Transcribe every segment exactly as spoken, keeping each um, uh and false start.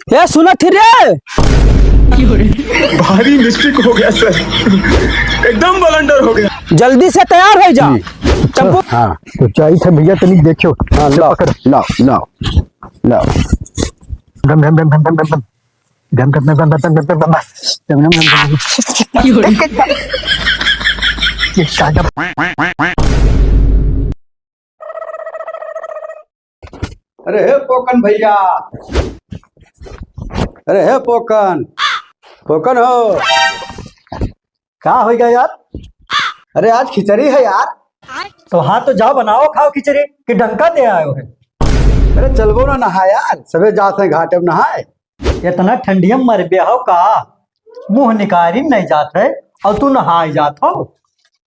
ए, सुनत ही रे? भारी मिस्टेक हो गया सर, एकदम बलंडर हो गया। जल्दी से तैयार होइ जा। जी। टेम्पो हाँ। तो चाहिए था भैया, तनिक देखियो। हाँ, लाओ, पकड़। लाओ, लाओ, लाओ। धम, धम, धम। धम, धम, धम, धम, धम। ये साला अरे हे पोकन भैया, अरे हे पोकन, पोकन हो। का होइ गया यार? अरे आज खिचड़ी है यार। तो हाँ, तो जाओ बनाओ, खाओ खिचड़ी, कि डंका दे आयो है? अरे चलबो ना नहाए यार, सबे जात हैं घाटे में नहाए। इतना ठंडिया में मरबे हो का? मुँह निकारिन नहीं जात है और तू नहाए जात हो।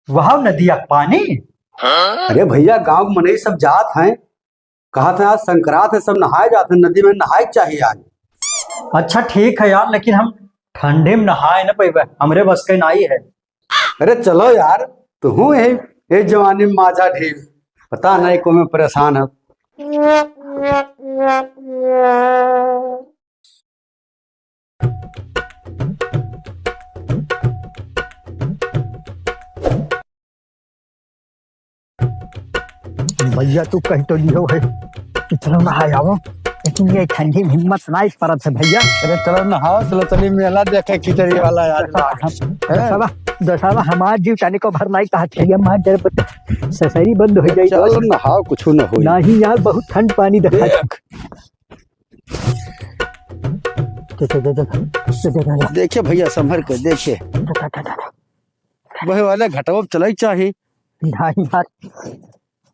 वहाँ नदिया के पानी। अरे भैया, गाँव के मनई सब जात हैं, कहत हैं आज संक्रांत है, सब नहाए जात हैं, नदी में नहाए के चाहिए आज। अच्छा ठीक है यार, लेकिन हम ठंडी में नहाए न पइबे, हमरे बस के नाई है। अरे चलो यार, तू हूँ यही, यही जवानी में माझा ढील, पता नहीं को में परेशान है। भैया, तू कह तो लियो है कि चलो नहाए आवो, लेकिन ये ठंडी में हिम्मत नाई परत है भैया। अरे चलो नहाओ, चलो तनी मेला देखे खिचड़ी वाला यार। दसावा, दसावा हमार जीव तनिको भर नाई कहत है, ये मार जर ससरी बंद हो जाई। चलो नहाओ, कुछ न होई। नहीं यार, बहुत ठंड पानी देखा। देख। दे, दे, दे, दे, दे, दे, दे। देखिए भैया, संभर के देखिए। दे, दे, दे, दे, दे। वही वाले घटवा चलाई चाही। नहीं यार।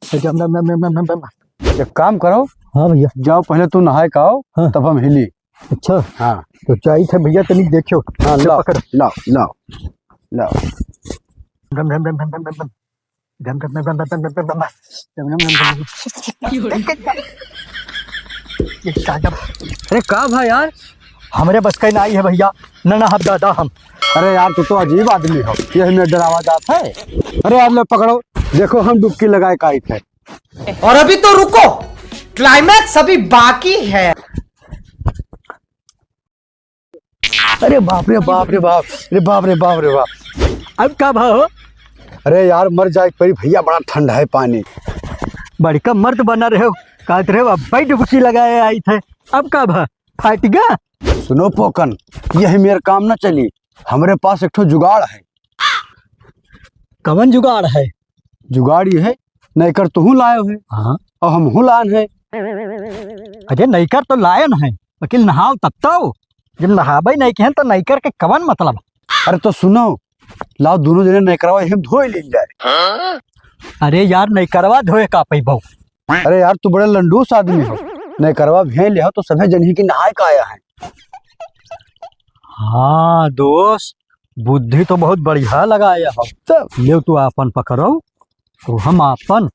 दे, दे, दे, दे, दे, दे। एक काम करो। हाँ भैया। जाओ, पहले तू नहाए के आओ, हाँ। तब हम हिली। अच्छा। हाँ। तो चाहिए था भैया, तनिक देखियो। हाँ, लाओ, पकड़। लाओ, लाओ, लाओ। दम, दम, दम। अरे का भा यार, हमरे बस का नाई है भैया, न नहाब दादा हम। अरे यार, तू तो अजीब आदमी हो, ये हमें डरावा जात है। अरे यार, ले पकड़ो, देखो हम डुबकी लगाए का आइत है। और अभी तो रुको, क्लाइमैक्स अभी बाकी है। अरे बाप रे बाप रे बाप, रे बाप रे बाप रे बाप। अब का भा हो? अरे यार, मर जाए के परी भैया, बड़ा ठंडा है पानी। बड़का मर्द बना रहे हो, कहत रहे हो, अब भाई डुबकी लगाए आइत है, अब का भा, फाट गा? सुनो पोकन, यही मेर काम न चली, हमरे पास एक ठो जुगाड़ है। कवन जुगाड़ है? जुगाड़ ये है, नैकर तुहू लायो है, हाँ। और हमहू लान है। अरे नैकर तो लायन है, लेकिन नहाओ तब तो, जब नहाबे नहीं किहन तो नैकर के कवन मतलब? अरे तो सुनो, लाओ दोनों जने नैकरवा यही में धोए लीन जाए। अरे यार नैकरवा धोए का पैबो? अरे यार तू बड़े लंडूस आदमी हो, नैकरवा भें ले हो तो सभे जनही की नहाए का आया है। हाँ दोस्त, बुद्धि तो बहुत बढ़िया लगाया हो। तब लेव तू आपन पकड़ो, तो हम आपन,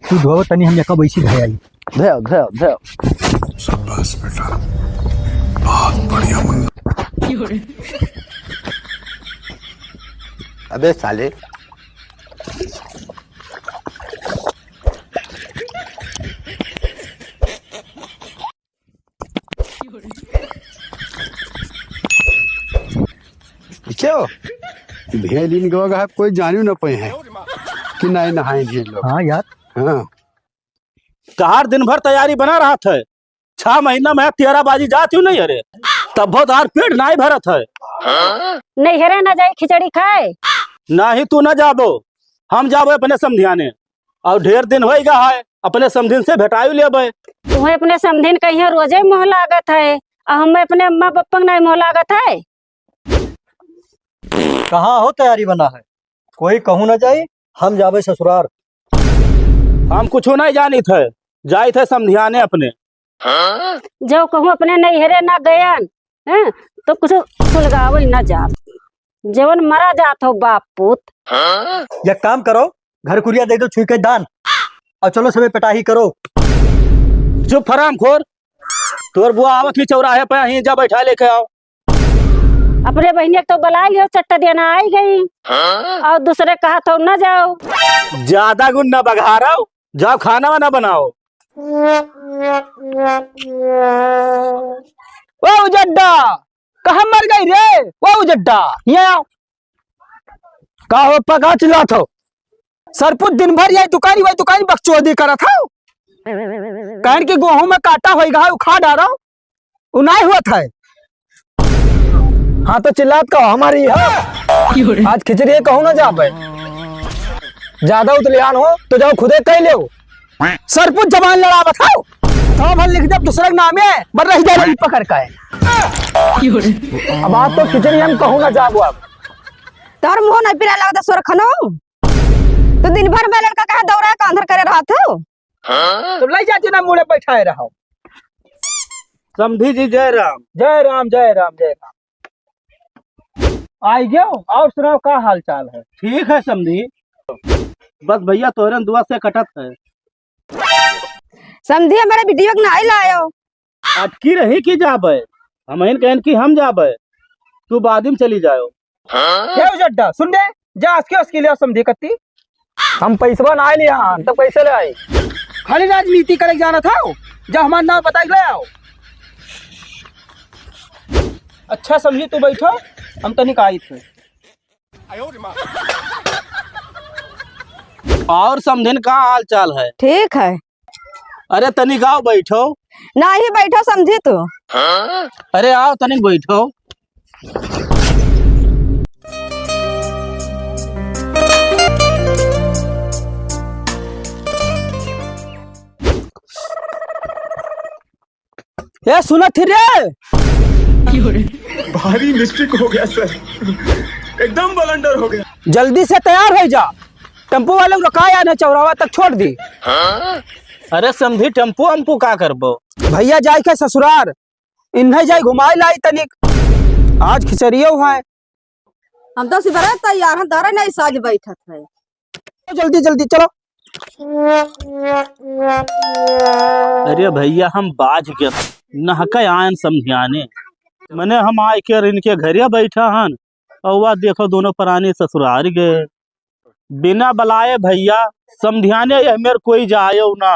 तू धोव तनी, हम एका वैसी धयाई। धो, धो, धो। शाबाश बेटा, बहुत बढ़िया मुन्ना। अबे साले। क्यों? भेलिन गो गा कोई जानियो न पाए हैं कि नहीं नहाए भेल लोग। हाँ यार। हाँ। तहार दिन भर तैयारी बना रहत है, छह महीना में तेरा बाजी जात हूँ नहीं अरे, तब बहुत तहार पेट नहीं भरत है। नैहरे ना जाई खिचड़ी खाए। नहीं तू ना जाबो, हम जाबो अपने समधियाने। और ढेर दिन होई गा है, अपने समधिन से भेटाई लेबे। तुम्हें अपने समधिन कहिया रोजे मुँह लागत है, और हमें अपने अम्मा पप्पा के नहीं मुँह लागत है। कहाँ हो तैयारी बना है, कोई कहूँ ना जाई, हम जाबे ससुरार। हम कुछ नहीं जानित है, जाइत है समधियाने अपने। जब कहूँ अपने नैहरे ना गयन, हैं, तो कुछ सुलगावल ना जात। जवन मरा जात हो बाप पूत। एक काम करो, घर कुरिया दे दो छुई के दान, और चलो सबे पिटाही करो। चुप हरामखोर, तोर बुआ आवत ही चौराहे पे, यहीं जा बैठा लेके आओ। अपने बहिनिया के तो बुला लियो, चट्टा देना आई गई। और दूसरे कहा तो ना जाओ। ज्यादा गुण ना बघारो, जाओ खाना वाना बनाओ। ओ उजड्डा, कहाँ मर गई रे? ओ उजड्डा, हियाँ आओ। का हो, पका चिल्लात हो? सरपुत दिन भर यही दुकानी, वही दुकानी बकचोदी करत हो। कहन कि गेहूं में काटा होई गा, उखाड़ डारो। उ नाहीं होत है। हाँ तो चिल्लात का हमारी है। आज खिचड़ी है, कहूँ ना जाबे। ज्यादा उतलियान हो तो जाओ खुदे कह लेओ। सरपुत जबान लड़ावत हो। तो भल लिख दे दूसरे के नामे, बर रह जाए पकड़ के। अब आज तो खिचड़ी हम कहूँ ना जाबो अब। तोर मुंह नहीं पिरा लगता सोरखनो। तू दिन भर में लड़का कहे दौड़ा का अंधर करे रहत हो। तुम ले जाती ना मुड़े बैठाए रहो। समधी जी, जय राम। जय राम, जय राम, जय राम। आई गयो, और सुनाओ, का हाल चाल है? ठीक है समधी, बस भैया तोहरे दुआ से कटत है। समधी, हमारे बिटिया के नाहीं लायो। अटकी रही कि जाबे, हम इन कहन कि हम जाबे, तू बाद में चली जाओ। हे उजड्डा, सुन बे, जा असके असके ले आओ समधी कत्ती। हम पैसवा ना ले आन, तब कैसे ले आई? खाली राजनीति करे जाना था, जा हमार नाम बताई ले आओ। अच्छा समधी, तू बैठो, हम तनिक आई थे। और समधिन, का हाल चाल है? ठीक है। अरे तनिक आओ बैठो। नाहीं बैठो समधी तू। अरे आओ तनिक बैठो। ए सुनत ही रे। भारी मिस्टेक हो गया सर, एकदम बलंडर हो गया। जल्दी से तैयार होइ जा, टेम्पो वाले को रुकाया ना, चौराहा तक छोड़ दी। अरे समधी, टेम्पो अम्पो का करबो? भैया जाए के ससुरार, इन्हें जाए घुमाए लाई तनिक, आज खिचड़ियो है। हम तो सिधरे तैयार हैं, धरे नहीं साज बैठत है। जल्दी जल्दी चलो। अरे भैया, हम बाझ गए, नहके आयन समधियाने। मने हम आए के इनके घरे बैठा हन, और वह देखो दोनों परानी ससुरार गए। बिना बुलाए भैया समधियाने यह मेर कोई जायो ना।